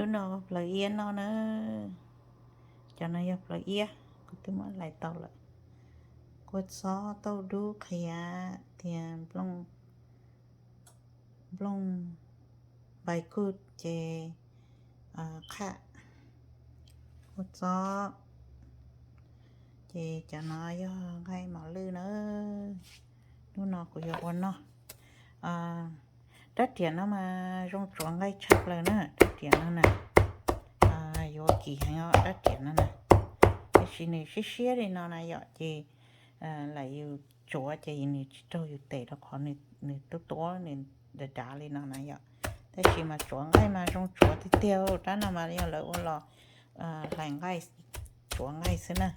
Lub no plawv iab no na. Cov no yog plawv iab, kuv twb muab hlais tau lawm. Kua txob tauj dub qhiav tiag, nplooj nplooj npai kuj ces qhaj kua txob. Ces cov no yog nqaij mos lwj na. Hnub no kuv yuav ua noj. Rab riam no mas zoo tsuav nqaij tshaj plaws na, rab riam no na. Yuav kim heev os rab riam no na. Tiam sis nws siab siab li no na yom, ces lam yus tsuav ces nws tsis raug yus tes rau qhov nws tuab tuab nws dav dav li no na yom. Tab sis mas tsuav nqaij mas zoo tsuav tiag tiag, rab no mas yog lawv ua los hlais nqaij, tsuav nqaij xwb na.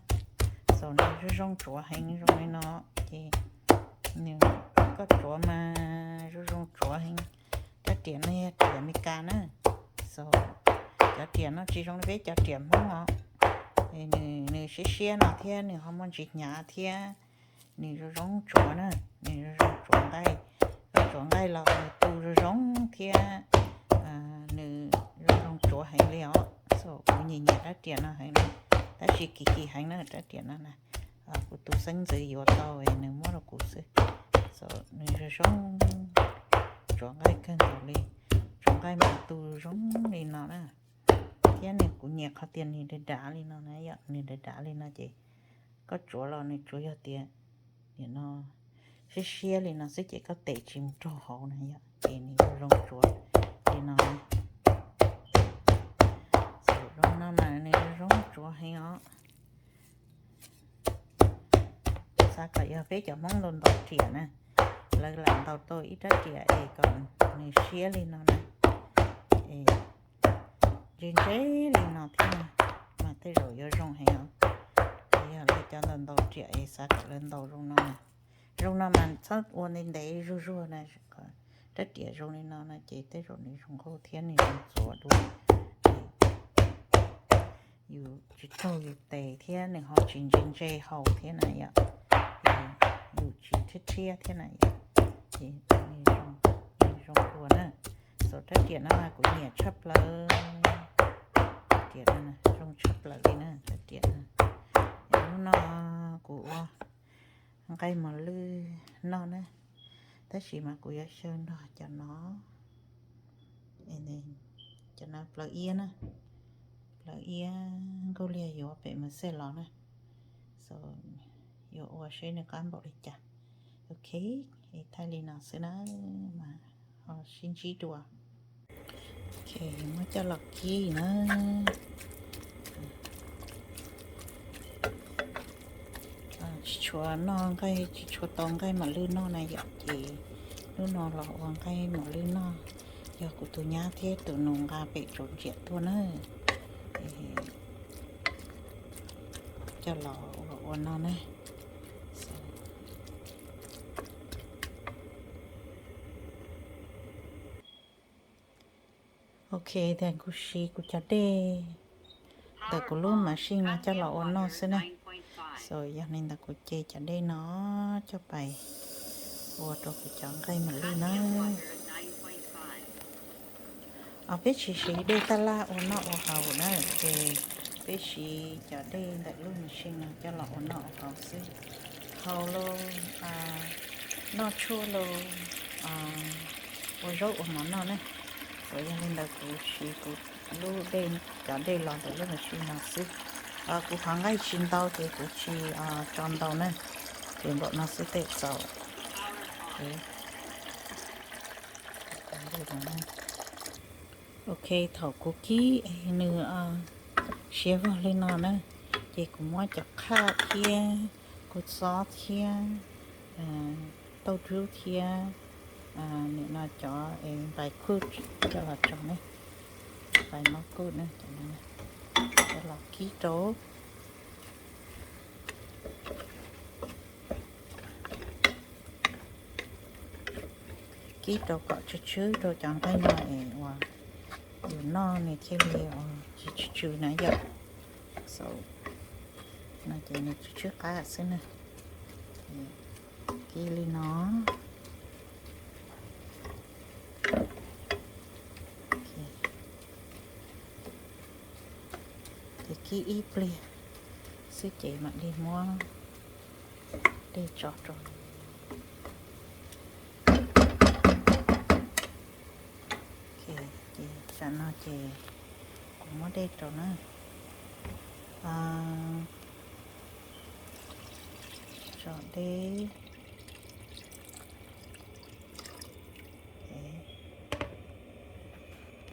Xaus nws zoo zoo tsuav heev zoo li no, ces nws, koj tsuav mas zoo zoo tsuav heev. Rab riam no yog riam Amelikas na. Xaus cov riam no tsis zoo li peb cov riam Hmoob os. Nws siab siab no thiab nws ho muaj ntsis hnyav thiab. Nws zoo zoo tsuav na, nws zoo zoo tsuav nqaij. Koj tsuav nqaij los nws tu zoo zoo thiab nws zoo zoo tsuav heev li os. Xaus kuv nyiam nyiam rab riam no heev na, tab sis kim kim heev na rab riam no na. Kuv tus xeeb ntxwv yuav tau nws muab rau kuv xwb. Xaus nws zoo zoo tsuav nqaij kawg nkaus li. Tsuav nqaij mas tu zoo li no na. Thiab nws, kuv nyiam qhov tias nws dav dav li no na yom, nws dav dav li no ces koj tsuav los nws tsuav yog tias nim no siab siab li no xwb ces koj tes tsis mus raug hauv na yom, ces nws zoo zoo tsuav li no. Xaus zoo no mas nws zoo zoo tsuav heev os. Xav kom yog peb cov Hmoob ntaus ntaus riam na, lawv lam ntaus tau ib rab riam es kom nws siab li no na, es ntse ntse li no thiab na, mas tej zaum yuav zoo heev os. Ces yog lawv cov ntaus ntaus riam es xav kom lawv ntaus zoo no, zoo no mas txhob ua ntev ntev zuag zuag na, rab riam zoo li no no ces tej zaum nws zoo nkauj thiab nws zoo txuas dua. Yus tsis raug yus tes thiab nws ho tsis ntse ntse haus thiab na yom, yus tsis rhiab rhiab thiab na yom, ces nws zoo dua na. Xaus rab riam no mas kuv nyiam tshaj plaws, rab riam no zoo tshaj plaws li na rab riam no. Hnub no kuv ua nqaij mos lwj noj na, tab sis mas kuv yuav xyaw nrog cov no, cov no plawv iab na, plawv iab Nkauj Liag yuav pem Mường Xej los na. Xaus yuav ua seb nws qab npaum li cas. Ok, es thaij li no xwb na, mas ho sib ntsib dua. Ok, muab coj los kib na. Tsis tshua noj nqaij, tsis tshua tau nqaij mos lwj noj na yom, ces hnub no los ua nqaij mos lwj noj. Yog kuv tus nyab thiab tus nus nqa pem Tsuav Ntsia tuaj na, coj los ua ua noj na. Ok, tias kuv siv kuv cov dej ntawm kuv lub machine no coj los ua noj xwb na. Xaus yog li ntawd kuv ce cov dej no coj pais ua rau kuv cov nqaij mos lwj na. Os, peb tsis siv dej taj laj ua noj ua haus na, ces peb siv cov dej ntawm lub machine no coj los ua noj ua haus xwb. Haus los noj tshuaj los ua zaub ua mov noj na. Xaus yog li ntawd kuv siv kuv lub dej, cov dej los ntawm lub machine no xwb. Kuv qhov nqaij tsis ntau ces kuv tsis tso ntau na, ces npaum no xwb tej txaus. Ok, thaum kuv kib nws siav vog li no na, ces kuv muab cov qhaj thiab kua txob thiab tauj dub thiab nim no cov npais kuj coj los tso ne, npais mab kuj ne, cov no coj los kib rau. Kib rau kom tsw tsw rau cov nqaij no es uas yus noj nws thiaj li tsis tsw tsw na yom. Xaus no ces nws tsw tsw qab xwb na. Kib li no. Ok. Ces kib ib pliag xwb ces mam li muab dej tso rau. Ces tam no ces kuv muab dej rau na. Tso dej.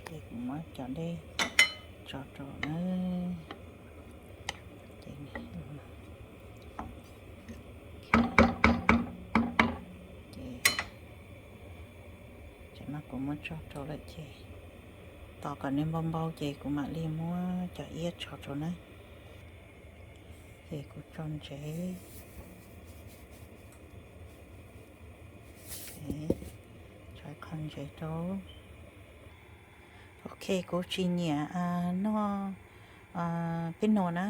Ces kuv muab cov dej tso rau na. Ces, ces tam no kuv muab tso rau lawm ces tos kom nws npau npau ces kuv mam li muab cov iab tso rau na. Ces kuv tso ntsev, tso qho ntsev rau. Ok, kuv tsis nyiam noj pib nuam na,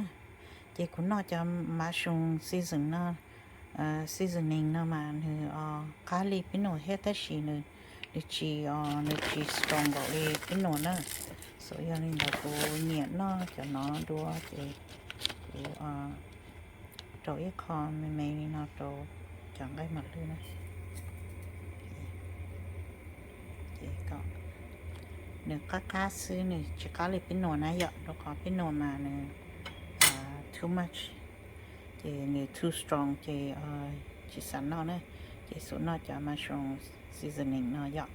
ces kuv noj cov mushroom season no, seasoning no mas nws qab li pib nuam thiab tab sis nws, nws tsis, nws tsis strong npaum li pib nuam na. So yog li ntawd kuv nyiam noj cov no dua ces kuv rau ib qho me me li no rau cov nqaij mos lwj na. Ces kom nws qab qab xwb, nws tsis qab li pib nuam na yom, rau qhov pib nuam mas nws too much, ces nws too strong ces tsis xav noj na. Ces xub noj cov mushroom seasoning no yom.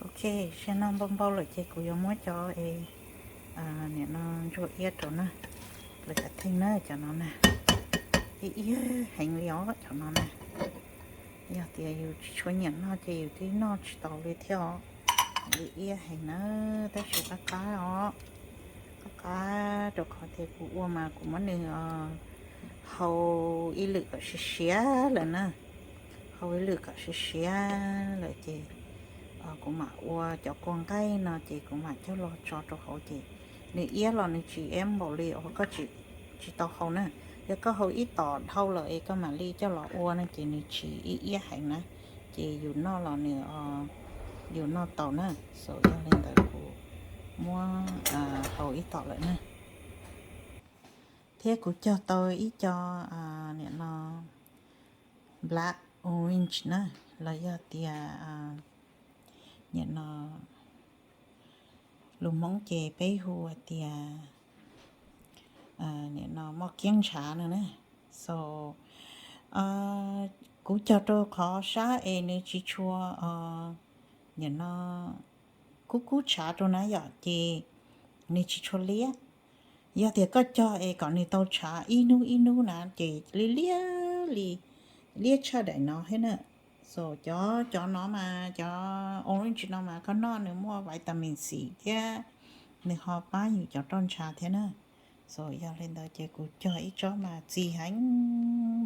Ok, sab no npau npau lawm ces kuv yuav muab cov es nim no ntsuag iab rau na, lawv kav theej na cov no na, iab iab heev li os cov no na. Yog tias yus tsis tshua nyiam noj ces yus twb noj tsis tau li thiab os. Iab iab heev na, tab sis qab qab os, qab qab rau qhov tias kuv ua mas kuv muab nws hau ib lwm kom siav siav lawm na, hau ib lwm kom siav siav lawm ces kuv mam ua cov kua nqaij no ces kuv mam coj los tso rau hauv ces nws iab los nws tsis iab npaum li os, koj tsis tau hau na. Yog koj hau ib tom dhau lawm es koj mam li coj los ua no ces nws tsis iab iab heev na, ces yus noj los nws, yus noj tau na. So yog li ntawd kuv muab hau ib tom lawm na. Thiab kuv cog tau ib co nim no black orange na, los yog tias nim no lus Hmoob ces peb hu tias nim no moj kiab ntshav no na. So kuv cog rau qhov sab es nws tsis tshua nim no kub kub tshav rau na yom, ces nws tsis tshua liab. Yog tias koj cog es kom nws tau tshav ib hnub ib hnub na ces liab liab li, liab tshaj daim no thiab na. So cov, cov no mas, cov orange no mas koj noj nws muaj vitamin C thiab nws ho pab yus cov roj ntsha thiab na. So yog li ntawd ces kuv cog ib tsob mas txi heev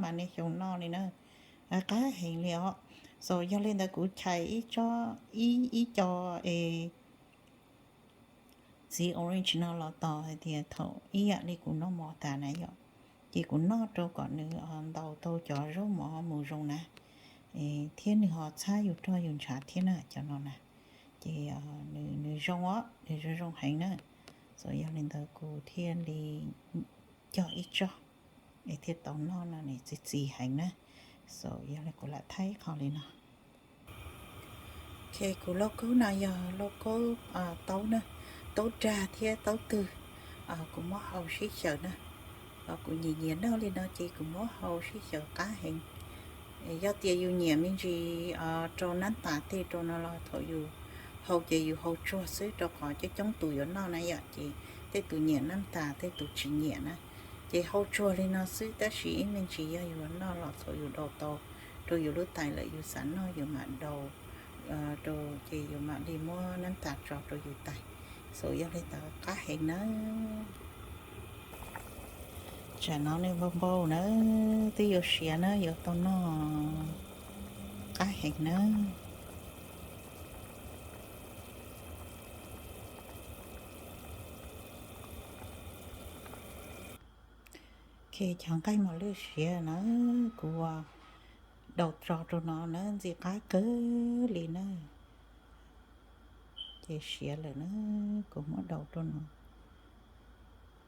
mas nej xyoo noj li na, qab heev li os. So yog li ntawd kuv chais ib tsob, ib, ib co es txiv orange no los tos hais tias thaum ib yam li kuv noj mov tas na yom, ces kuv noj rau kom nws ntaus tau cov zaub mov mus zoo na, thiab nws ho txhab yus roj yus ntshav thiab na cov no na. Ces nws zoo os, nws zoo zoo heev na. So yog li ntawd kuv thiaj li cog ib tsob es thiaj tau noj no, nws txi txiv heev na. So yog li kuv lam thaij qhov li no. Ok, kuv lauj kaub no yog lauj kaub taub na, taub dag thiab taub twg. Kuv muab hau sib xyaw na, kuv nyiam nyiam noj li no ces kuv muab hau sib xyaw qab heev. Yog tias yus nyiam me ntsis rau nab tas tej rau no los thaum yus hau ces yus hau tsuag xwb rau qhov coob coob tus yuav noj na yom, ces tej tus nyiam nab tas tej tus tsis nyiam na. Ces hau tsuag li no xwb tab sis ib me ntsis yog yus noj los thaum yus daus tau rau yus lub tais lawm yus xav noj yus mam daus rau ces yus mam li muab nab tas tso rau yus tais. So yog li ntawd qab heev na. Tsam no nws npau npau na, twb yuav siav na, yuav tau noj, qab heev na. Ok, cov nqaij mos lwj siav na, kuv daus tso rau no na ntxim qab kawg li na. Ces siav lawm na, kuv muab daus rau no.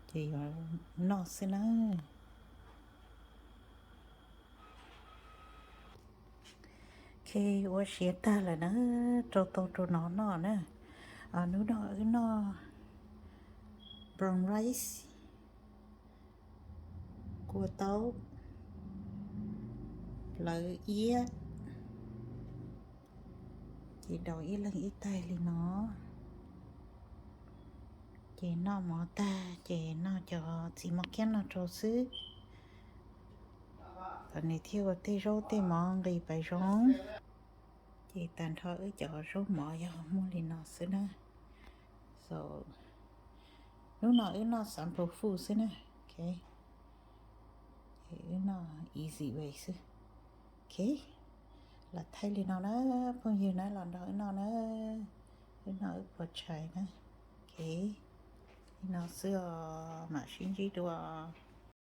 Ces yuav noj xwb na. Ok, ua siav tag lawm na, rau tau rau no noj na. Hnub no wb noj brown rice, kua taub, plawv iab, ces daus ib leeg ib taig li no. Ces noj mov tag ces noj cov txiv mov kiab no rau xwb, kom nws thiaj ua tej zaub tej mov nqis pais zoo. Ces tag nrho wb cov zaub mov yog muaj li no xwb na. So, hnub no wb noj sample food xwb na. Ok, wb noj easy way xwb. Ok, los thaij li no na, phooj ywg na, los nrog wb noj na, wb noj wb puas tshais na. Ok, li no xwb os, mam sib ntsib dua.